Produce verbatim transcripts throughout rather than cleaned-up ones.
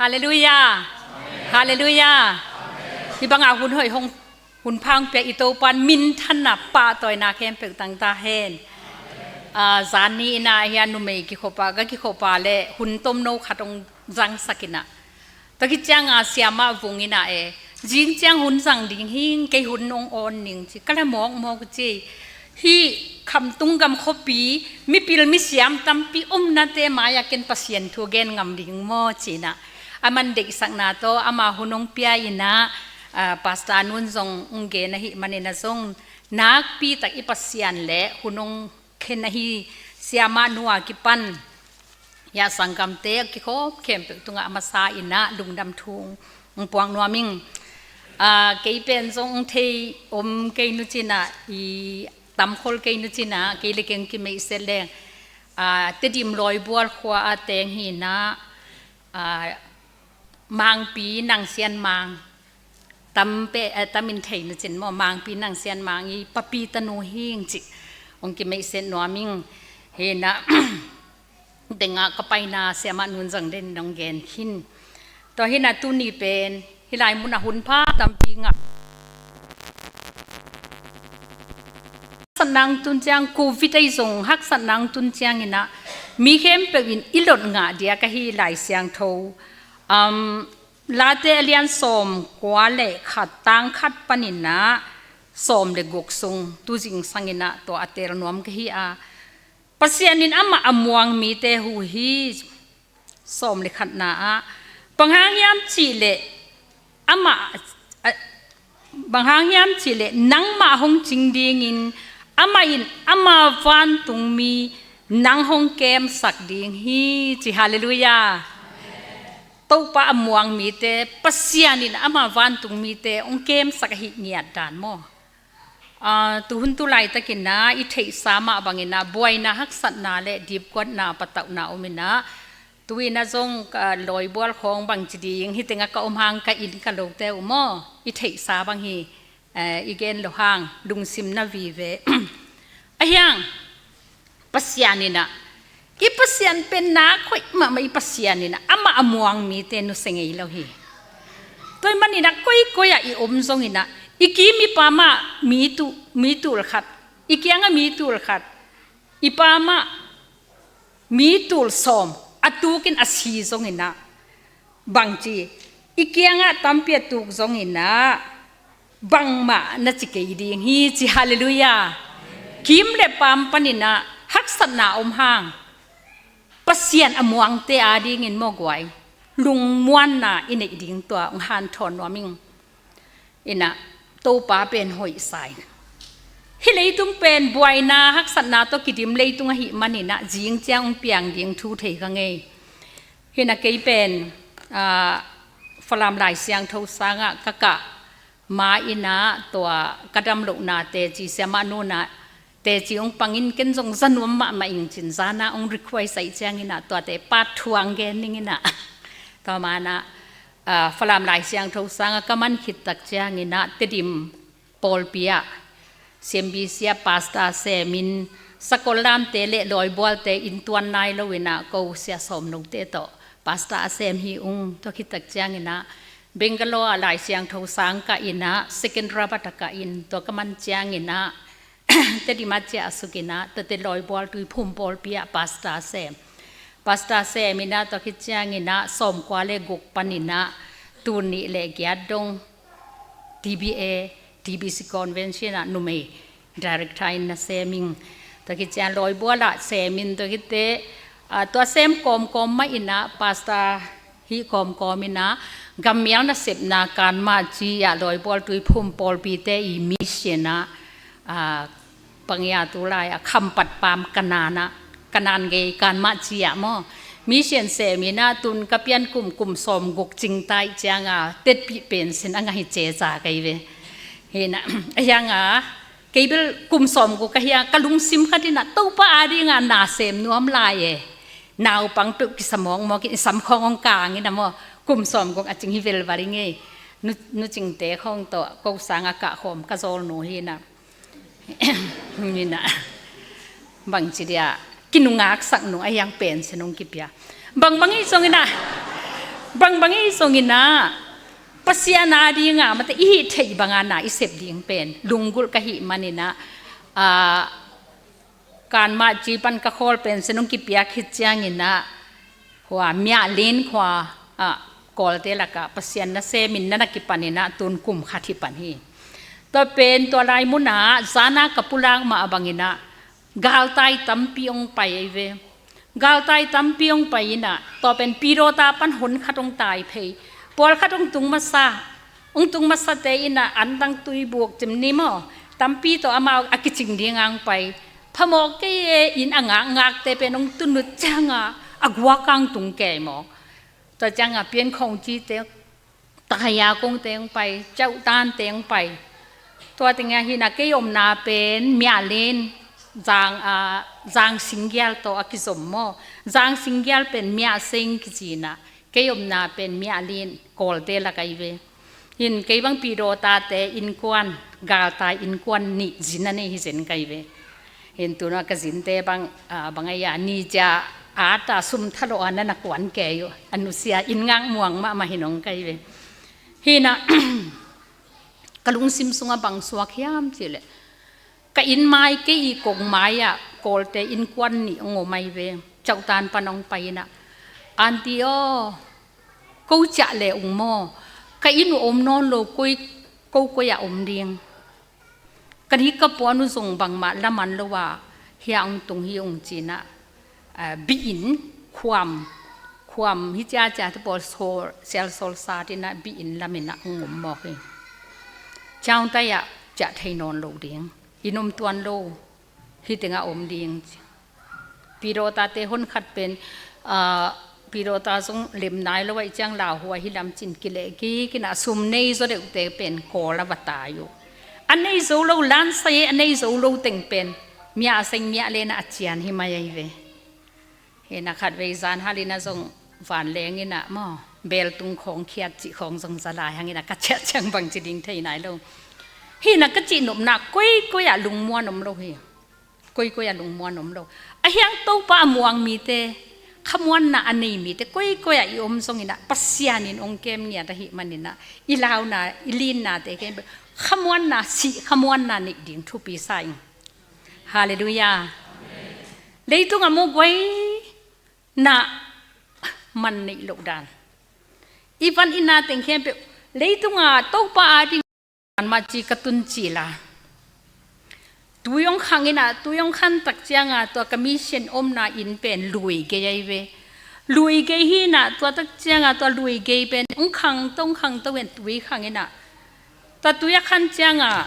Halleluiah. Halleluiah. Hih bangah hun hoih hong, hun pha hong pia i Topan minthanna pahtawina khempeuh tang ta hen. Zan ni in ah hih a numei kikhop a, ka kikhop a leh hun tomno khat hong zangsak in ah, tua khit ciangah siamah vung in ah e, zing ciang hun zang ding hing, kei hun hong awn ning ci, ka la mawkmawk ci. Hih Khamtung gam khuapi mipil misiam tampi omnate mai-ah ken Pasian thu gen ngam ding maw ci in ah, a man deihsakna tawh ama hun hong pia in ah, Pastor Nun zong hong gen ahih manin ah zong nakpi tak i Pasian leh hun hong khen ahi siamah nu a kipan hih a sanggamte a kikhop khempeuh tungah a masa in ah lungdam thu hong puak nuam ing. Kei pen zong hong thei om kei nu ci in ah, i tamkhol kei nu ci in ah, kei le keng kimeihset leng Tedim Lawibual khua a teng hi in ah, Mangpi Nang Sian Mang, tam pe, eh, tam in thei nu cin maw, Mangpi Nang Sian Mang i papi tanu hing cih hong kimeihset nuam ing. Hi in ah, tengah ka paina siamah Nun zang den in hong gen khin. Tua hi in ah tuni pen hih lai munah hun pha tampi ngah haksatna hong tun ciang, Covid ahi zong haksatna hong tun ciang in ah mi khempeuh in i lot ngah diak ahi Lai Siangtho Late a lian sawm kua le khat, tang khat panin ah sawm le guk sung, tu zingsang in ah tua a tel nuam ka hi a, Pasian in amah a muang mite huh hi. Sawm le khatna ah, bang hang hiam cih leh amah, a, bang hang hiam cih leh nangmah hong cing dingin amah in ama vantungmi nang hong kemsak ding hi ci. Halleluiah. Topa a muang mite Pasian in ama vantungmite hong kemsak ahi ngiat dan maw? Tuhun tu laitakin ah i theihsa mah bangin ah buaina, haksatna le dipkuatna, patauhna om in ah, tu in ah zong Lawibual khawng bangci ding, hih tengah ka om hang ka inn ka lote uh maw, i theihsa bang hi. I gen lo hang lungsim na vive. Ahi hang Pasian in ah, i Pasian pen nak hoih mahmah i Pasian in ah, amah a muang mite nusia ngei lo hi. Tua ahih manin ah koikoi ah i om zongin ah, i kim i pam ah mi tu, mi tul khat, i kiangah mi tul khat, i pam ah mi tul sawm a tukin a si zongin ah, bangci, i kiangah tampi a tuk zongin ah bangmah na ci kei ding hi ci. Halleluiah. Kim le pam panin ah haksatna om hang, Pasian a muangte adingin maw guai, lungmuanna i neih ding tua hong hanthawn nuam ing. In ah Topa pen hoihsa in, hih leitung pen buaina, haksatna tawh kidim leitung ahih manin ah zing ciang hong piang ding thu thei ka ngei. Hi in ah kei pen Falam Lai Siangtho sangah ka kah ma in ah, tua ka dam lohna teci, siamah nu in ah teci hong pangin, ken zong za nuam mahmah ing cin, zan ah hong request ahih ciangin ah tuate part two ah hong gen ning in ah, tua man ah Falam Lai Siangtho sangah ka man khit tak ciangin ah Tedim pawlpi ah C M B C ah pastor semin, sakol lamte le Lawibualte inntuan nai lo in ah ko Sia Sawm Note tawh pastor a sem hi ung. Tua khit tak ciangin ah Bangalore ah Lai Siangtho sang kah in ah, Secunderabad ah kah in, tua ka man ciangin ah Tedim ah ciah suk in ah, tuate Lawibual Tuiphum pawlpi ah pastor sem, pastor sem in ah, tua khit ciangin ah sawmkua le guk panin ah tul nih le giat dong T B A, T B C Convention ah numei director in na sem ing. Tua khit ciang Lawibual ah semin, tua khit teh tua sem kawmkawm mah in ah pastor hih kawmkawm in ah gammial nasepna kanmah ci ah Lawibual Tuiphum pawlpite i mission ah, bang hiam, tulai ah Khampat paam Kanaan ah, Kanaan gei kanmah ci ah maw, mission sem in ah, tun ka pian kum, kum sawmguk cing ta ahih ciangin ah tetpih pension a ngah hi, ceca kei ve. Hi in ah, ahi hang ah kei bel kum sawmguk ka hi a, ka lungsim khat in ah Topa adingin ah na sem nuam lai e. Naupang peuh kisa mawkmawk in, i sam khawng hong kang in ah maw, kum sawmguk a cing hi velval ing ei. Nu, nu Cingte khawng tawh ko sangah kah khawm ka zawlnu hi in ah. Hi in ah, bangci dia kinungaksak nung, ahi hang pension hong kipia. Bangbang hi zongin ah, Bangbang i zongin ah, Pasian a dingah mate i hih theih bangah na i sep ding pen lunggulh ka hih manin ah, ah, kanmah ci pan ka khawl pen sen hong kipiak khit ciangin ah, khua Myahlin khua ah, Kawlte lakah Pasian nasemin na na kipanin ah tun kum khat hi pan hi. Tua pen tua lai munah zana ka pulak mah bangin ah, galtai tampi hong pai ahi ve. Galtai tampi hong pai in ah, tua pen Pidawta pan hon khat hong tai phei. Pawlkhat hong tung masa, hong tung masate in ah, antang tuibuk cim ni maw, tampi tawh amau a kicing dingah hong pai. Phamawh kei e, inn a ngakngakte pen hong tun ut ciangah a guak ah hong tung kei mawk. Tua ciangah Piankhong cite, Taya kongte hong pai, Cauhtante hong pai. Tua tengah hi in ah kei omna pen Myahlin, Zang, ah, Zang Singgial tawh a kizom maw. Zang Singgial pen Myah Seng kici in ah, kei omna pen Myahlin, Kawlte lak ahi ve. Hi in kei bang Pidawtate innkuan, galtai innkuan nih zin a nei hi zen ka hi ve. Hi in tun ah ka zinte bang, ah, bang ahi a, ni cia a ta sum thalawh a na na kuan kei uh. A nusia inn ngak muang mahmah hi nong ka hi ve. Hi in ah, ka lungsim sungah bang suak hiam cih leh, ka inn mai, kei i kong mai ah Kawlte innkuan nih hong om ahi ve. Cauhtan pan hong pai in ah, "Aunty aw, ko ciah leh ung maw, ka inn uh om nawn lo, koi, ko koi ah om ding?" Kan hi ka puan uh zong bangmah laman lo ah, hiah hong tung hi ung ci in ah, ah, biain, khuam, khuam hi ciacia te pawl sawl, sial sawl sat in ah biain lam in ah hong om mawk hi. Ciangtai ah ciah thei nawn lo ding, inn om tuan lo, hih tengah om ding ci. Pidawtate hon khat pen, ah, Pidawta zong lem nai lo ahih ciang lauhuai hi lam ci in kileh kik in ah, sum nei zaw deuhte pen Kawl a va tai uh. A nei zo lo, lansai a nei zo lo teng pen Myah Seng, Myahlin ah a cian hi mai ahi ve. Hi in ah khatvei zan hal in ah zong vanleng in ah maw, beltung khawng khiat cih khawng zong za lai hang in ah ka ciah ciang bang ci ding thei nai lo. Hi in ah ka cihnopna koikoi ah lungmuan om lo hi. Koikoi ah lungmuan om lo. Ahih hang Topa a muang mite, khamuanna a nei mite, koikoi ah i om zongin ah, Pasian in hong kem ngiat ahih manin ah, i launa, i linnate khempeuh khamuanna, sih khamuanna neih ding thupi sa ing. Halleluiah. Leitung a muguaina man neih loh dan. I van i na teng khempeuh, leitung a Topa a ding Anmaci ka tun cil a, tui hong khang in ah, tui hong khan tak ciang a, tua ka mission omna inn pen lui gei ahi ve. Lui gei hi in ah, tua tak ciang a, tua lui gei pen hong khang to, hong khang to in tui khang in ah, tua tui a khan ciang a,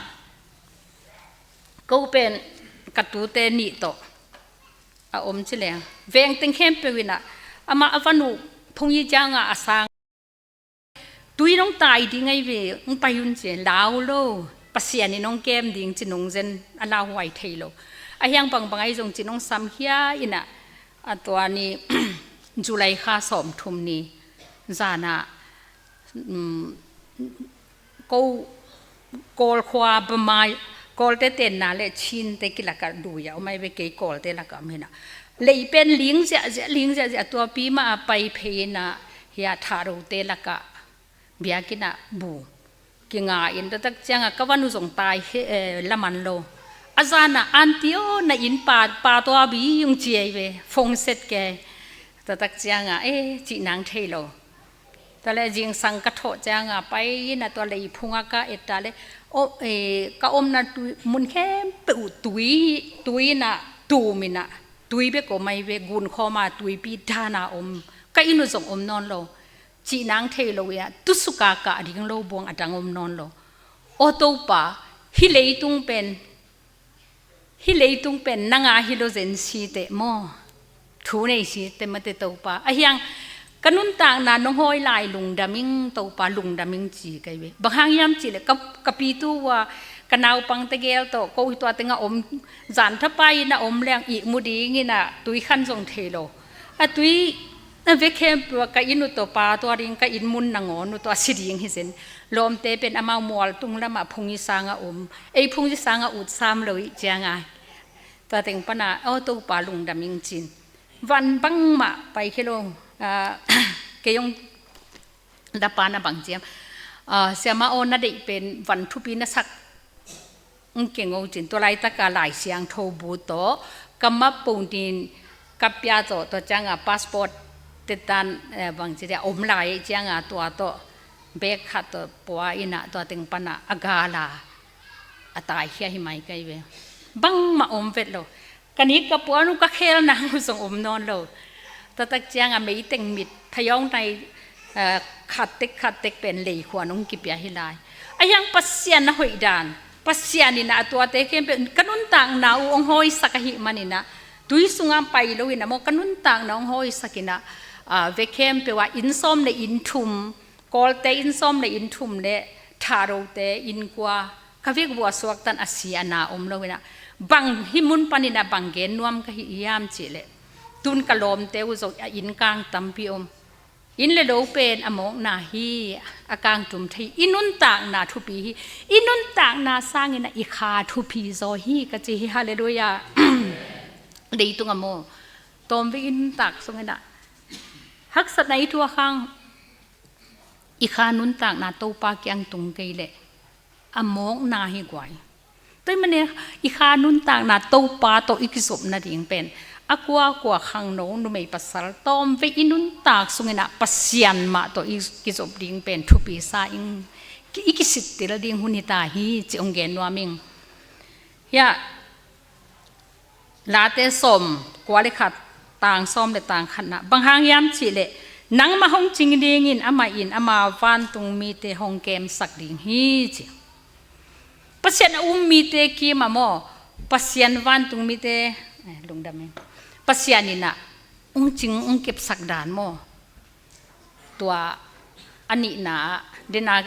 ko pen ka tute nih tawh a om ci leng, veng teng khempeuh in ah, amah a van uh phung hi ciang a, a sang tui nong tai ding ahi ve, hong pai un ci, lau lo, Pasian in hong kem ding ci nong zen, a lauhuai thei lo. Ahih hang bangbang ahi zong ci nong samkhia in ah, a tua ni, July kha sawmthum ni zan ah, um, ko Kawl khua, Bamai, Kawlte tenna le Chinte kilak ah lui a om ahi ve, kei Kawlte lak ah om hi in ah. Lei pen ling ziahziah, ling ziahziah, tuapi mah a pai phei in ah, hiah Tharote lak ah biakinn ah bu kinga in, tua tak ciang a ka van uh zong tai hi, eh, laman lo. A zan ah, "Aunty aw, na inn pa, pa tua bi," hong ci ahi ve, phone set kei. Tua tak ciang a, eh, cih nang thei lo. Tua leh zingsang ka thawh ciang a, pai in ah tua leiphung ah ka et ta leh, o, eh, ka omna tui, mun khempeuh uh tui, tui in ah tum in ah, tui bek om ahi ve, gunkhawm a tuipi dan a om. Ka inn uh zong om nawn lo. Cih nang thei lo hi a, tusuk a kah ding lo buang a dang om nawn lo. Aw Topa, hih leitung pen, hih leitung pen nang a hi lo zen si teh maw? Thu nei si teh mate Topa. Ahih hang ka nuntakna nong hawi lai, lungdam ing Topa, lungdam ing ci ka hi ve. Bang hang hiam cih leh ka, ka pitu uh a, ka naupang tegel tawh ko hi, tua teng a om, zan thapai in a om leng ihmu ding in ah tui khan zong thei lo. A tui a vek khempeuh ah ka inn uh tawh pa tua ding, ka inn mun nangawn uh tawh a si ding hi zen. Lawmte pen amau mualtung lam ah phung hi sang a om. Ei phung hi sang a ut sam lo ih ciang a, tua teng pan a, aw Topa, lungdam ing ci in. Van bangmah pai khe lo. Ah, kei hong Tapa na bang ciam, ah, siama aw, na deih pen van thupi na sak, ng keng o cin, tua laitaka Lai Siangtho bu tawh ka ma ponin ka pia tawh, tua cianga passport te tan, eh, bang ci dia om lai cianga tua tawh bek khat tawh pua ina tua teng pana a gala a taikhia hi mai kai ve. Bangmah om vet lo. Ka nik ka puan uh ka khel nang uh zong om nawn lo. Tua tak cianga meiteng mit thayawng nai, eh, khattek khattek pen leikhuan hong kipia hi lai. A hiang Pasian na hoih dan, Pasian ina a tuate khempeuh ka nuntakna uh hong hawisak ahi manina, tui sunga pai lo ina maw, ka nuntakna hong hawisak ina, ah, ve khempeuh ah inn sawm le inn thum, Kawlte inn sawm le inn thum le Tharote inn kua, ka vek vua suaktan a si a na om lo ina, bang hi mun panina bang gen nuam ka hi hiam cih leh, tun ka lawmte uh zong a inn kang tampi om. Inn le lo pen a mawkna hi, a kang tum thei, i nuntakna thupi hi, i nuntakna sangina i kha thupi zaw hi ka ci hi. Halleluiah. Leitung a maw, tawmvei i nuntak sungina haksatna i tuak hang, i kha nuntakna Topa kiang tung kei leh a mawkna hi guai. Tua hi mane, i kha nuntakna Topa tawh i kizop nading pen a kuakua khangno numei pasal tawmvei i nuntak sungina Pasian mah tawh i kizop ding pen thupi sa ing, i kisittel ding hun hi ta hi ci hong gen nuam ing. Hiah Late sawm kua le khat, tang sawm le tang khatna, bang hang hiam cih leh, nangmah hong cing dingin amah in ama vantung mite hong kemsak ding hi ci. Pasian a um mite kimah maw, Pasian vantung mite, eh, lungdam in, Pasian ina hong cing hong kepsak dan maw. Tua a nihna ah dena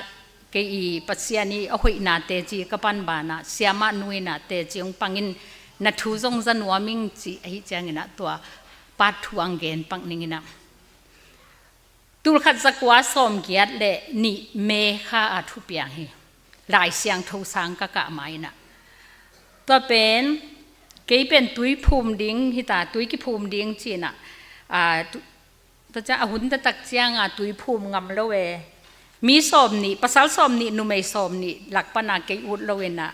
kei i Pasian i a hoihnate ci ka panbana siamah nuinate ci hong pangin na thu zong za nuam ing ci ahi ciangina tua part two ang gen pak ningina. Tulkhat zakua sawmgiat le nih me kha a thupiang hi. Lai Siangtho sang ka kah ma ina. Tua pen, kei pen tui phum ding hita, tui kiphum ding cina, a, tu-, Tua ciang a hun taktak cianga tui phum ngam lo e. Mi sawm nih, pasal sawm nih, numei sawm nih lak pana kei ut lo ina,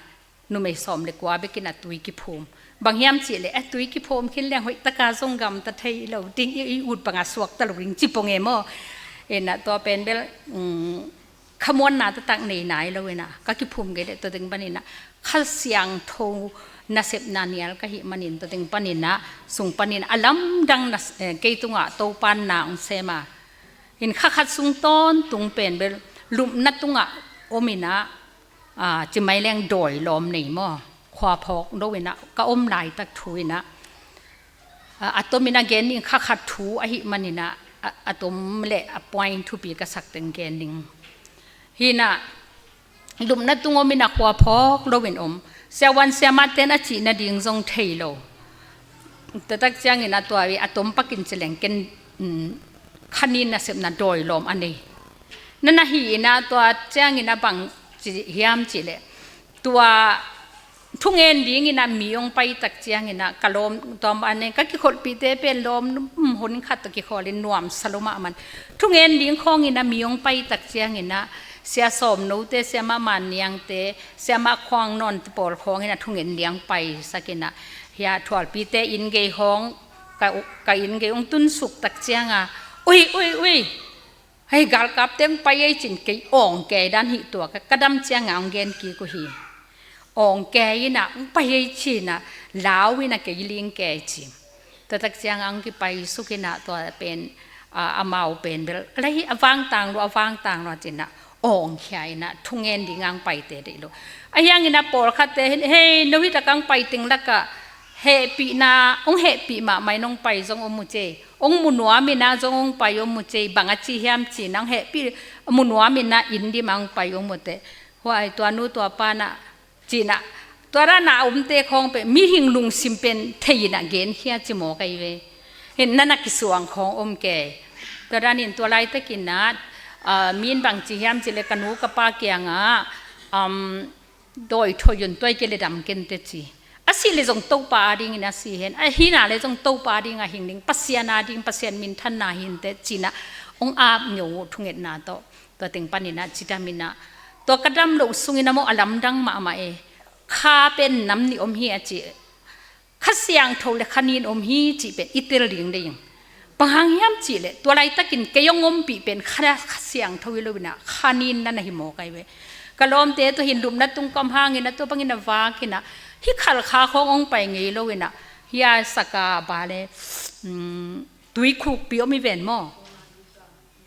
numei sawm le kua bekina tui kiphum. Bang hiam cih leh, eh, tui kiphum khin leng hoih taka zong gamta thei lo ding, i, i ut banga suakta lo ding ci pong e maw. Ina tua pen bel, mm, khamuanna taktak nei nai lo ina, ka kiphum kei leh tua ding panina Kha Siangtho nasepna nial ka hih manin tua ding panina, sung panina a lamdang na, eh, kei tungah Topan na hong sema. In kha khat sung tawntung pen bel lupna tungah om ina, ah, ci mai leng dawi lawm nei maw, khua phawk lo ina ka om laitak thu ina, a, a tomin a gen ding kha khat thu ahih manin a, a, a tom le a point thupi ka sak teng gen ding. Hi ina, lupna tung om ina khua phawk loin om. Siavuan siamah ten a cih nading zong thei lo. Taktak ciangin a tua i a tom pakin ci leng ken, mm, kha nin nasepna dawi lawm a nei. Na na hi ina tua ciangin a bang ci hiam cih leh, tua thungen dingin a mi hong paitak ciangin a ka lawm, tua mah nen ka kikholhpihte pen lawm, um, hun khat tawh kikholhin nuamsa lo mahmah. Thungen ding khawngin a mi hong paitak ciangin a Sia Sawm Note, Siamah Man Niangte, Siamah Khuang Nawnte pawl khawngin a thungen ding paisak ina, hia thualpite inn gei khawng, ka, ka inn gei hong tunsuk tak cianga, ui, ui, ui, hei, galkapte hong pai ei cin kei awng kei dan hih tua ka, ka dam cianga hong gen kik uh hi. Awng kei ina hong pai ei cina, lau ina kei ling kei ci. Tua tak cianga hong kipai suk ina tua pen, a, amau pen bel, a lei hi a vangtang lua, a vangtang lua cina, awng khia ina, thungen dinga hong paite deih lo. A hiangin a pawlkhatte, hei, no hi taka hong pai teng laka, hehpihna, hong hehpih mahmah in hong pai zong om uh cei. Hong mu nuam ina zong hong pai om uh cei, bang a ci hiam cina, hong hehpih, mu nuam ina inn dima hong pai om uh teh. Huai tua nu tua pa na, cina, tua dana a omte khawng pen, mihing lungsim pen thei ina genkhia ci maw kai ve. Hin na na kisuang khawng om kei. Tua danin tua laitakin a, ah, min bang ci hiam cih leh ka nu ka pa kiangah, um, dawi thoih un, tua i kei le dam kente ci. A sih le zong Topa adingin a si hen. A hina le zong Topa adinga hing ding. Pasian ading, Pasian minthanna hinte cina. hong ap ngeu uh thungetna tawh, tua teng panin ah cidam in ah, tua ka dam loh sungin ah maw, a lamdang mahmah e. Kha pen nam nih om hi a ci. Kha Siangtho le kha nin om hi cih pen i tel ding deih ing. Bang hang hiam cih leh tua laitakin kei hong ompih pen kha, kha siangtho hi lo in ah, kha nin na na hi mawk ahi ve. Ka lawmte tawh hin lupna tung ka om hangin ah, tua bangin ah vak in ah, hih Khalkha khawng hong pai ngei lo in ah, hih a sak a bale, um, Tuikhukpi om hi ven maw?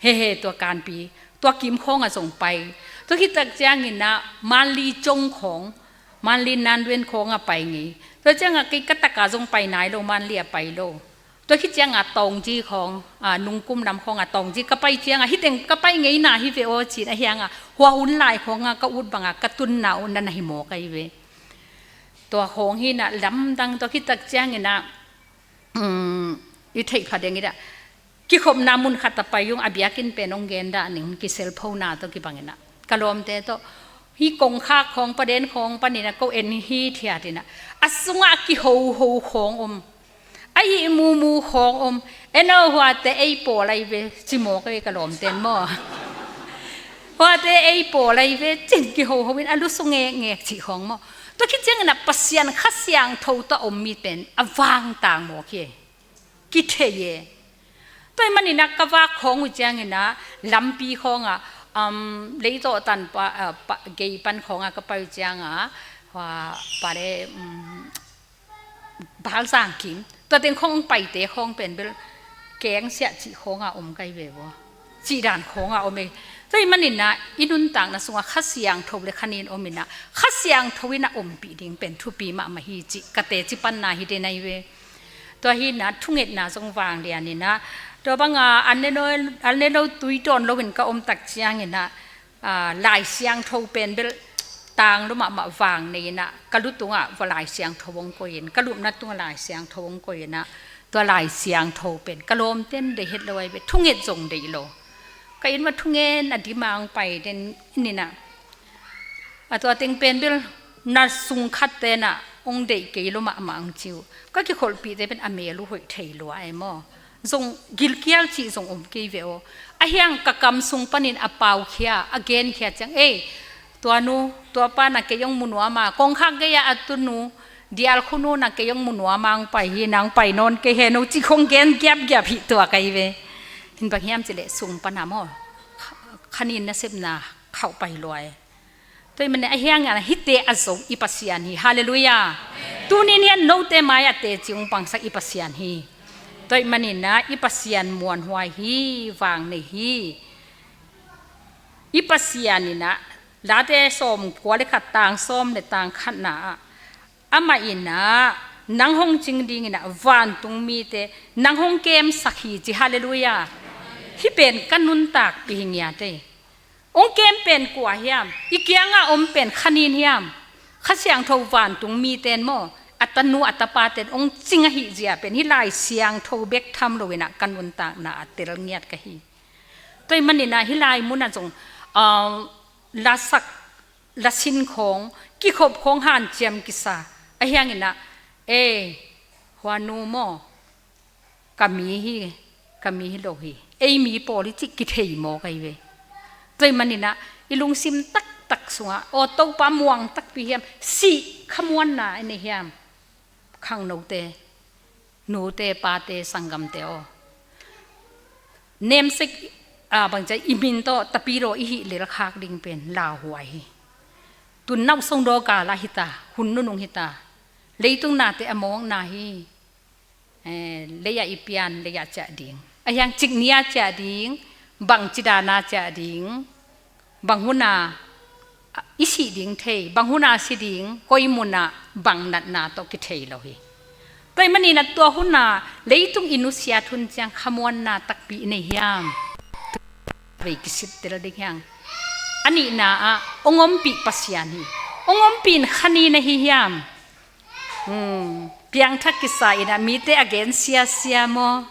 He he, tua Kanpi, tua Kim khawng ah zong pai. Tua khit tak ciangin ah Manli Cong khawng, Manli Nanduen khawng ah pai ngei. Tua ciang ah kei ka tak ah zong pai nai lo, Manli ah pai lo. Tua khit ciang ah Taungji khawng, a, Nungkum lam khawng ah Taungji ka pai ciang ah, hih teng ka pai ngeina hi ve aw ci-in, a hiang ah hua hun lai khawng ah ka ut bang ah ka tunna uh na na hi mawk ahi ve. Tua khawng hi in ah lamdang, tua khit tak ciangin ah, um, i theih pha ding in ah, kikhopna mun khat ah pai ung, a biakinn pen hong gen dah ning, kiselphona tawh kibang in ah. Ka lawmte tawh, hih kongkhak khawng, paden khawng panin ah ko en hithiat in ah, a sungah kihoho khawng om, a ihmumu khawng om. En aw, huate ei pawl ahi ve, ci mawk ahi ve ka lawmte'n maw. Huate ei pawl ahi ve, ci-in kihoho in, a lusu ngekngek cih khawng maw. Tua khit ciangin ah Pasian Kha Siangtho tawh a om mi pen a vangtang mawk hi. Kithei e. Tua ahih manin ah ka vak khawng uh ciangin ah, lampi khawng ah, um, Leitawh tan pa, ah, pa, gei pan khawng ah ka pai uh ciang ah, hua, pale, um, Balzang Kim, tua teng khawng paite khawng pen bel kengsiah cih khawng ah om ka hi ve aw. Cih dan khawng ah om e. Tua ahih manin ah i nuntakna sungah Kha Siangtho le kha nin om in ah, Kha Siangtho in ah ompih ding pen thupi mahmah hi cih ka teci panna hi den ahi ve. Tua hi in ah thungetna zong vanglian in ah, tua bang ah an ne no, an ne no tui dawn lo in ka om tak ciangin ah, aa, Lai Siangtho pen bel tang lua mahmah, vang nei in ah, ka lu tungah va Lai Siangtho hong koih in, ka lupna tungah Lai Siangtho hong koih in ah, tua Lai Siangtho pen ka lawmte'n deih het lo ahi ve, thunget zong deih lo. Ka inn uah thungen a dim a hong pai den in ah, a tua teng pen bel na sung khatte'n ah hong deih kei lua mahmah hong ci uh. Ka kikholhpihte pen a mel uh hoih thei lua e maw. Zong gilkial cih zong om kei ve aw. A hiang ka kam sung panin a paukhia, a genkhia ciang, ei, tua nu, tua pa na kei hong mu nuam a, kongkhak gei ah a tu nu, Dial Khu nu na kei hong mu nuam a, hong pai hi, nang pai nawn kei hen aw, cih khawng gen giapgiap hi tuak ahi ve. Hi in bang hiam cih leh sung pan ah maw, kha, kha nin nasepna khauh pai lua e. Tua ahih manin ah a hiang ah hihte a zo i Pasian hi. Halleluiah. Tuni-in hiah note mai-ah teci hong pangsak i Pasian hi. Tua ahih manin ah i Pasian muanhuai hi, vang nei hi. I Pasian in ah, Late sawmkua le khat, tang sawm le tang khatna ah, amah in ah nang hong cing dingin ah vantung mite nang hong kemsak hi ci. Halleluiah. Hih pen ka nuntakpih hi ngiat ei. Hong kem pen kua hiam? I kiangah om pen kha nin hiam? Kha Siangtho vantung mite'n maw, a tanu a tapate'n hong cing ahih zia pen hih Lai Siangtho bek tham lo in ah ka nuntakna ah tel ngiat ka hi. Tua ahih manin ah hih lai mun ah zong, ah, lasak, lasin khawng, kikhop khawng hanciam kisa. A hiang in ah, ei, hua nu maw, ka mi hi, ka mi hi lo hi, ei mi pawl hi cih kithei mawk ahi ve. Tua ahih manin ah i lungsim taktak sungah, aw, Topa muang takpi hiam, sih khamuanna i nei hiam? Khangnote, nute, pate, sanggamte aw, namesake, ah, bangci a, i min tawh tapidaw i hih lelkhak ding pen lauhuai hi. Tu-in nauhsong dawka lah hi ta, hun nunung hi ta. Leitung nate a mawkna hi. Eh, lei-ah i pian, lei-ah ciah ding. A hiang cik ni-a ciah ding, bangci dan-a ciah ding, bang hun-a i sih ding thei, bang hun-a si ding, koi mun-ah bang natna tawh kithei lo hi. Tua ahih manin ah tua hun-a leitung i nusiat hun ciang khamuanna takpi i nei hiam? Vei kisittel ding hiang. A nihna ah hong ompih Pasian hi. Hong ompih in kha nin ahi hiam? Hmm, piangthak kisa in ah mite a gen siasia maw,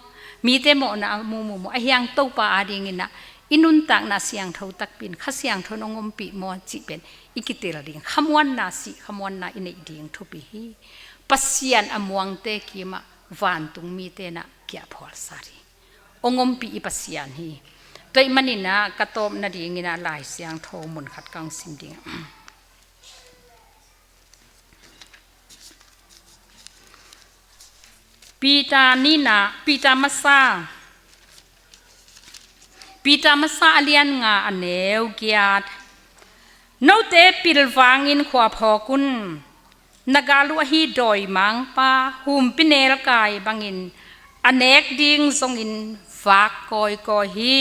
mite mawhna a mumu maw, a hiang Topa ading in ah i nuntakna siangtho takpi in Kha Siangtho in hong ompih maw cih pen i kitel ding, khamuanna, sih khamuanna i neih ding thupi hi. Pasian a muangte kimah vantung mite'n ah kiaphual sat hi. Hong ompih i Pasian hi. Tua ahih manin ah ka tawp nadingin ah Lai Siangtho mun khat kong sim ding. Peter nihna, Peter masa, Peter masa a lian nga a neu giat. Note pilvangin khua phawk un. Na gal uh ahi dawimangpa humpinelkai bangin a nek ding zongin vak kawikawi hi.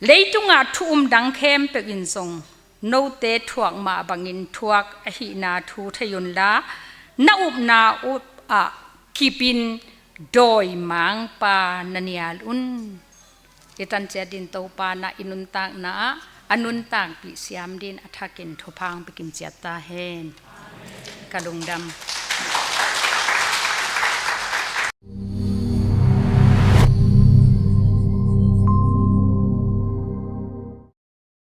Leitungah thu um dang khempeuh in zong note thuak mah bangin thuak ahihna thu thei unla, na upna upah kipin dawimangpa na nial un. I tan ciat din Topa na i nuntakna ah a nuntakpih siam din a thakin thupha hong pia kim ciat ta hen. Ka lungdam.